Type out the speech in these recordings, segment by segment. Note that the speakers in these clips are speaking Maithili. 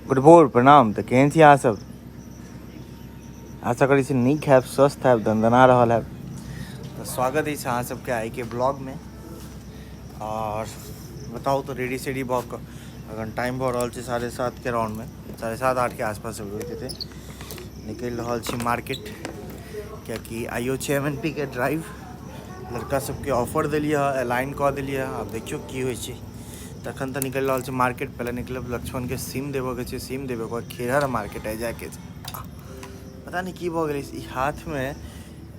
गुड भोर, प्रणाम। तऽ केहन छी अहाँ सब? आशा करै छी नीक हैब, स्वस्थ हैब, दनदना रहल हैब। तऽ स्वागत अछि अहाँ सबके आइके ब्लॉगमे। आओर बताउ तऽ रेडी सेडी भऽ कऽ अखन टाइम भऽ रहल छै 7:30के राउंडमे, 7:30 8के आसपास होइत हेतै। निकलि रहल छी मार्केट, कियाकि आइयो छै एम एन पी के ड्राइव। लड़का सबके ऑफर देलियै हँ, अलाइन कऽ देलियै हँ, आब देखियौ की होइ छै। तखन तऽ निकलि रहल छै मार्केट। पहिले निकलब, लक्ष्मणके सिम देबऽके छै, सिम देबै, ओकर बाद खेरहर मार्केट आइ जाइके छै। पता नहि की भऽ गेलै, ई हाथमे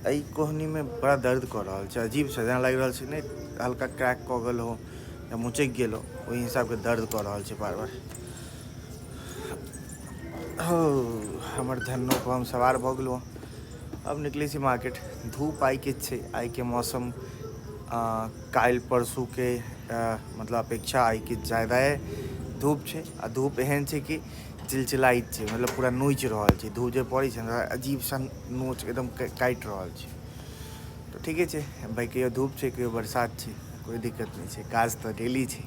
एहि कोहनीमे बड़ा दर्द कऽ रहल छै, अजीब छै, जेना लागि रहल छै नहि हल्का क्रैक कऽ गेल हो या मुचकि गेल हो, ओहि हिसाबके दर्द कऽ रहल छै बार बार। हो हमर धन्नोपर हम सवार भऽ गेलहुँ, अब निकलै छी मार्केट। धूप आइके छै, आइके मौसम काल्हि परसूके मतलब अपेक्षा आइ किछु ज्यादा धूप छै। आ धूप एहन छै कि चिलचिलाइत छै, मतलब पूरा नोचि रहल छै। धूप जे पड़ै छै ने, अजीब सन नोच एकदम काटि रहल छै। तऽ ठीके छै भाइ, कहियो धूप छै, कहियो बरसात छै, कोइ दिक्कत नहि छै। काज तऽ डेली छै,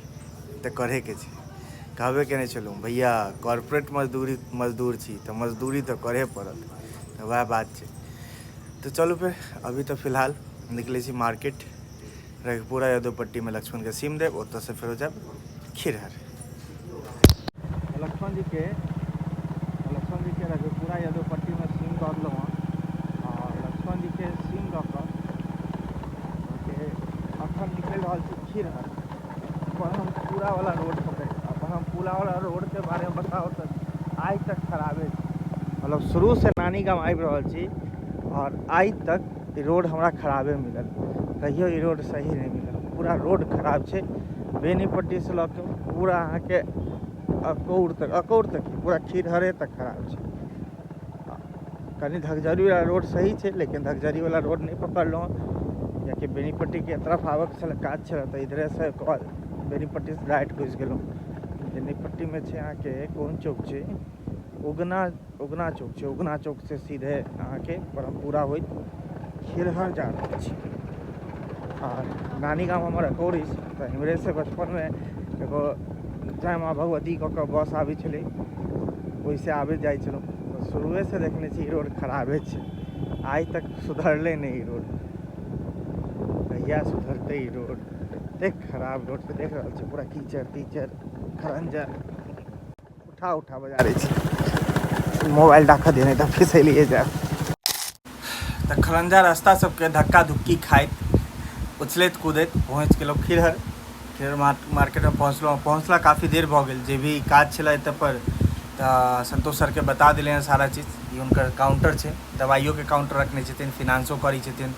तऽ करैके छै। कहबे केने छलहुँ भैया, कॉर्पोरेट मजदूरी मजदूर छी तऽ मजदूरी तऽ करहे पड़त, तऽ वएह बात छै। तऽ चलू फेर अभी तऽ फिलहाल निकलै छी मार्केट, रघुपुरा यादवपट्टीमे लक्ष्मणके सिम देब, ओतऽसँ फेरो जायब खिरहर। लक्ष्मण जीके रघुपुरा यादवपट्टीमे सिम दऽ देलहुँ हँ। आओर लक्ष्मण जीके सिम दऽ कऽ अहाँके अखन निकलि रहल छी खिरहर। ब्रह्मपुरा वाला रोड पकड़ि कऽ। ब्रह्मपुरा वाला रोडके बारेमे बताउ तऽ आइ तक खराबे छै। मतलब शुरूसँ नानी गाम आबि रहल छी आओर आइ तक ई रोड हमरा खराबे मिलल, कहियो ई रोड सही नहि मिलल। पूरा रोड खराब छै, बेनीपट्टीसँ लऽ कऽ पूरा अहाँके अकौर तक, अकौर तक की, पूरा खीरहरे तक खराब छै। कनि धगजरी वाला रोड सही छै, लेकिन धगजरी वाला रोड नहि पकड़लहुँ, कियाकि बेनीपट्टीके तरफ आबऽके छलै, काज छलै, तऽ इधरेसँ बेनीपट्टीसँ राइट घुसि गेलहुँ। बेनीपट्टीमे छै अहाँके कोन चौक छै, उगना, उगना चौक छै। उगना चौकसँ सीधे अहाँके ब्रह्मपुरा होइत खिरहर जा रहल छी। आओर नानी गाम हमर अकौर अछि, तऽ इम्हरेसँ बचपनमे एगो जय माँ भगवती कऽ कऽ बस आबै छलै, ओहिसँ आबैत जाइ छलहुँ। तऽ शुरुएसँ देखने छी ई रोड खराबे छै, आइ तक सुधरलै नहि ई रोड। कहिया सुधरतै ई रोड? एतेक खराब रोड छै, देख रहल छी पूरा कीचड़ तीचड़ खरंजा उठा उठा बजा दै छै। मोबाइल राखऽ दिअ, नहि तऽ फिसलिए जायब। तऽ खरंजा रास्ता सबके धक्का धुक्की खाइत उछलैत कूदैत पहुँच गेलहुँ खिरहर। खिरहर मार्केटमे पहुँचलहुँ, पहुँचला काफी देर भऽ गेल। जे भी काज छलै एतऽ पर तऽ संतोष सरके बता देलियनि सारा चीज। ई हुनकर काउंटर छै, दवाइयोके काउंटर रखने छथिन, फिनांसो करै छथिन,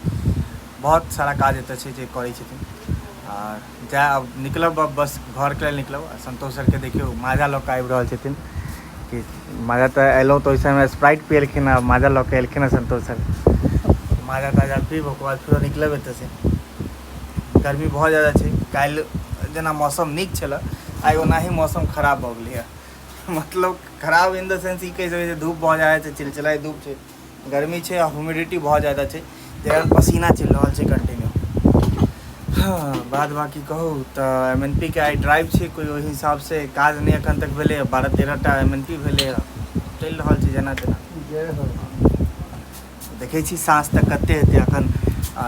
बहुत सारा काज एतऽ छै जे करै छथिन। आ जाय अब निकलब, अब बस घरके लेल निकलब। आ संतोष सरके देखियौ माजा लऽ कऽ आबि रहल छथिन कि माजा। तऽ एलहुँ तऽ ओहि समय स्प्राइट पियलखिन हँ, माजा लऽ कऽ एलखिन हँ संतोष सर। माजा ताजा पीब ओकर बाद फेरो निकलब एतऽसँ। गर्मी बहुत ज्यादा छै। काल्हि जेना मौसम नीक छलै, आइ ओनाही मौसम खराब भऽ गेलैए। मतलब खराब इन the sense ई कहि सकै छै, धूप बहुत ज्यादा छै, चिलचिलाइ धूप छै, गर्मी छै आ ह्यूमिडिटी बहुत ज्यादा छै, जाहि कारण पसीना चलि रहल छै कंटिन्यू। हँ, बाद बाकी कहू तऽ एम एन पी के आइ ड्राइव छै, कोइ ओहि हिसाबसँ काज नहि एखन तक भेलैए। 12 13 टा एम एन पी भेलैए, चलि रहल छै जेना तेना। जय हो। देखै छी साँझ तक कते हेतै। एखन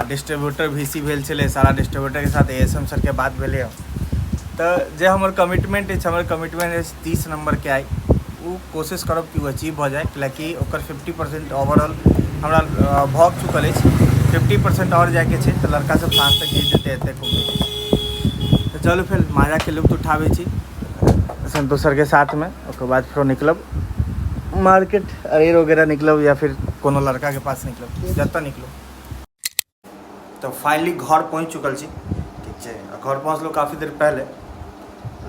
डिस्ट्रीब्यूटर भी सी भेल छलै, सारा डिस्ट्रीब्यूटरके साथ ए एस एम सरके बात भेलै। तऽ जे हमर कमिटमेंट अछि, हमर कमिटमेंट अछि 30 नम्बरके आइ, ओ कोशिश करब कि ओ अचीव भऽ जाय, कैलाकि ओकर 50% ओवरऑल हमरा भऽ चुकल अछि, 50% आओर जाइके छै। तऽ लड़का सब साँझ तक जीत जेतै, एतेक उम्मीद अछि। तऽ चलू फेर माजाके लुत्फ उठाबै छी संतोष सरके साथमे, ओकर बाद फेरो निकलब मार्केट, अरेर वगैरह निकलब या फिर कोनो लड़काके पास निकलब, जतऽ निकलब। तऽ फाइनली घर पहुँच चुकल छी, ठीक छै। घर पहुँचलहुँ काफी देर पहले,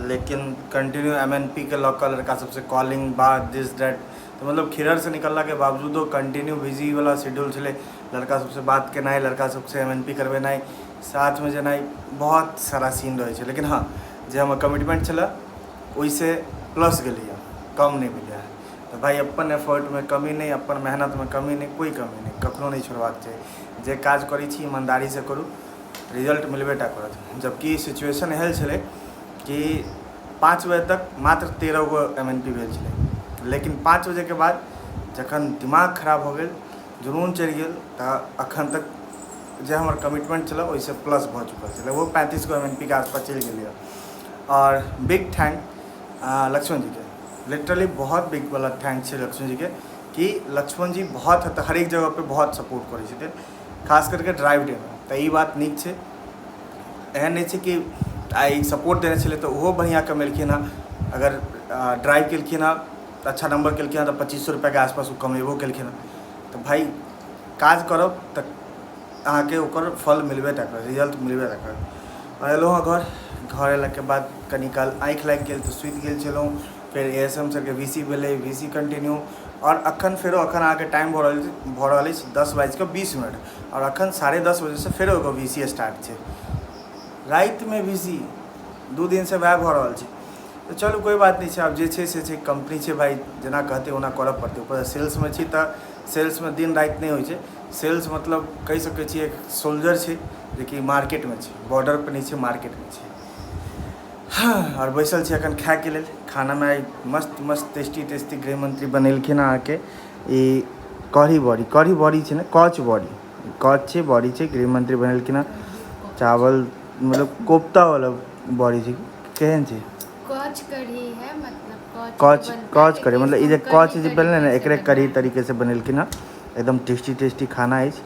लेकिन कंटिन्यू एम एन पी के लऽ कऽ लड़का सबसँ कॉलिंग बात दिस that. तऽ मतलब खिरहरसँ निकललाके बावजूदो कंटिन्यू बिजी वाला शेड्यूल छलै। लड़का सबसँ बात केनाइ, लड़का सबसँ एम एन पी करबेनाइ, साथमे जेनाइ, बहुत सारा सीन रहै छै। लेकिन हँ, जे हमर कमिटमेंट छलै ओहिसँ प्लस गेलैए, कम नहि भेलैए। तऽ भाइ, अपन एफर्टमे कमी नहि, अपन मेहनतमे कमी नहि, कोइ कमी नहि, कखनो नहि छोड़बाक चाही। जे काज करै छी ईमानदारीसँ करू, रिजल्ट मिलबे टा करत। जबकि सिचुएशन एहन छलै कि 5 बजे तक मात्र 13 गो एम एन पी भेल छलै। लेकिन 5 बजेके बाद जखन दिमाग खराब भऽ गेल, जुनून चढ़ि गेल, तऽ अखन तक जे हमर कमिटमेंट छलै ओहिसँ प्लस भऽ चुकल छै। लगभग 35 गो एम एन पी के आसपास चलि गेलैए। आओर बिग thank Lakshman जीके, लिटरली बहुत बिग वाला thank छै लक्ष्मण जीके, कि लक्ष्मण जी बहुत हद तक हरेक जगह पे बहुत सपोर्ट करै छथिन, खास करके ड्राइव डे मे। तऽ ई बात नीक छै, एहन नहि छै कि आइ सपोर्ट देने छलै तऽ ओहो बढ़िआँ कमेलखिन हँ। अगर ड्राइव केलखिन हँ तऽ अच्छा नंबर केलखिन हँ तऽ 2500 रुपैआके आसपास ओ कमेबो केलखिन हँ। तऽ भाय काज करब तऽ अहाँके ओकर फल मिलबे टा करत, रिजल्ट मिलबे टा करत। आओर एलहुँ हँ घर, घर अयलाके बाद कनि काल आँखि लागि गेल तऽ सुति गेल छलहुँ। फेर ए एस एम सरके वी सी भेलै, वी सी कंटिन्यू। आओर अखन फेरो अखन अहाँके टाइम भऽ रहल अछि 10 बाजिकऽ 20 मिनट, आओर अखन 10:30 बजेसँ फेरो एगो वी सी स्टार्ट छै रातिमे। वी सी 2 दिनसँ वएह भऽ रहल छै। तऽ चलू, कोइ बात नहि छै, आब जे छै से छै। कम्पनी छै भाइ, जेना कहतै ओना करऽ पड़तै। ऊपरसँ सेल्समे छी तऽ सेल्समे दिन राति नहि होइ छै। सेल्स मतलब कहि सकै छियै एक सोल्जर छै, जेकि मार्केटमे छै, बॉर्डर पर नहि छै, मार्केटमे छै। आओर बैसल छी अखन खायके लेल। खानामे आइ मस्त मस्त टेस्टी टेस्टी गृहमंत्री बनेलखिन अहाँके ई कढ़ी बड़ी। कढ़ी बड़ी छै ने, कच बड़ी, कच छै, बड़ी छै। गृहमंत्री बनेलखिन हँ चावल, मतलब कोफ्ता वाला बड़ी छै। केहन छै? कच कढ़ी है, मतलब कच कच के बनता है, कच कढ़ी। लेकिन मतलब ई इसको जे हम कच कढ़ी जे बनलै ने, तरीके से एकरे कढ़ी बनाए। तरीके से बनेलखिन हँ। एकदम टेस्टी टेस्टी खाना अछि।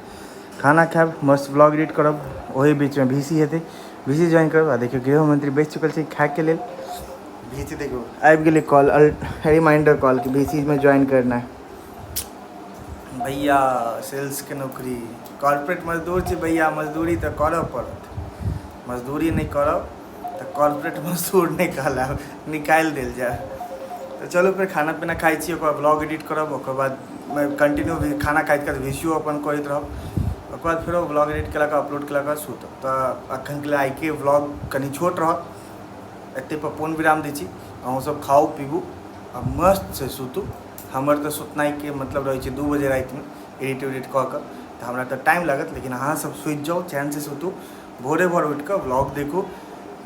खाना खायब, मस्त व्लॉग एडिट करब, ओही बीचमे वी सी हेतै, वी सी ज्वाइन करब। आ देखियौ, गृहमंत्री बैसि चुकल छै खायके लेल। वी सी देखियौ, आबि गेलै कॉल, रिमाइंडर कॉल कि वी सी में ज्वाइन करना है। भैया, सेल्सके नौकरी, कॉर्पोरेट मजदूर छै भैया, मजदूरी तऽ करऽ पड़त। मजदूरी नहि करब तऽ कॉर्पोरेट मजदूर नहि कहलायब, निकालि देल जायब। तऽ चलू फेर खाना पीना खाइ छी, ओकर बाद व्लॉग एडिट करब, ओकर बाद कंटिन्यू खाना खाइत खाइत वीडियो अपन करैत रहब, ओकर बाद फेरो व्लॉग एडिट केलाके, अपलोड केलाके बाद सुतब। तऽ अखनके लेल आइके व्लॉग कनि छोट रहत, एते पर पूर्ण विराम दै छी। अहूँ सब खाउ, पीबू आ मस्त से सुतू। हमर तऽ सुतनाइके मतलब रहै छै 2 बजे रातिमे एडिट उडिट कऽ कऽ, तऽ हमरा तऽ टाइम लागत, लेकिन अहाँ सब सुति जाउ, चैनसँ सुतू, भोरे भोर उठि कऽ व्लॉग देखू,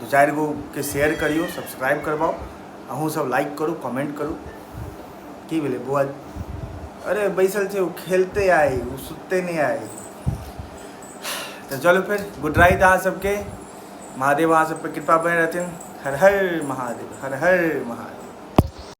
दू चारि गोके शेयर करियौ, सब्सक्राइब करबाउ, अहूँ सब लाइक करू, कमेंट करू। की भेलै बौआ? अरे, बैसल छै ओ, खेलते आइ, ओ सुतते नहि आइ। तऽ चलू फेर, गुड नाइट अहाँ सबके। महादेव अहाँ सब पर कृपा बने रहथिन। हर हर महादेव, हर हर महादेव।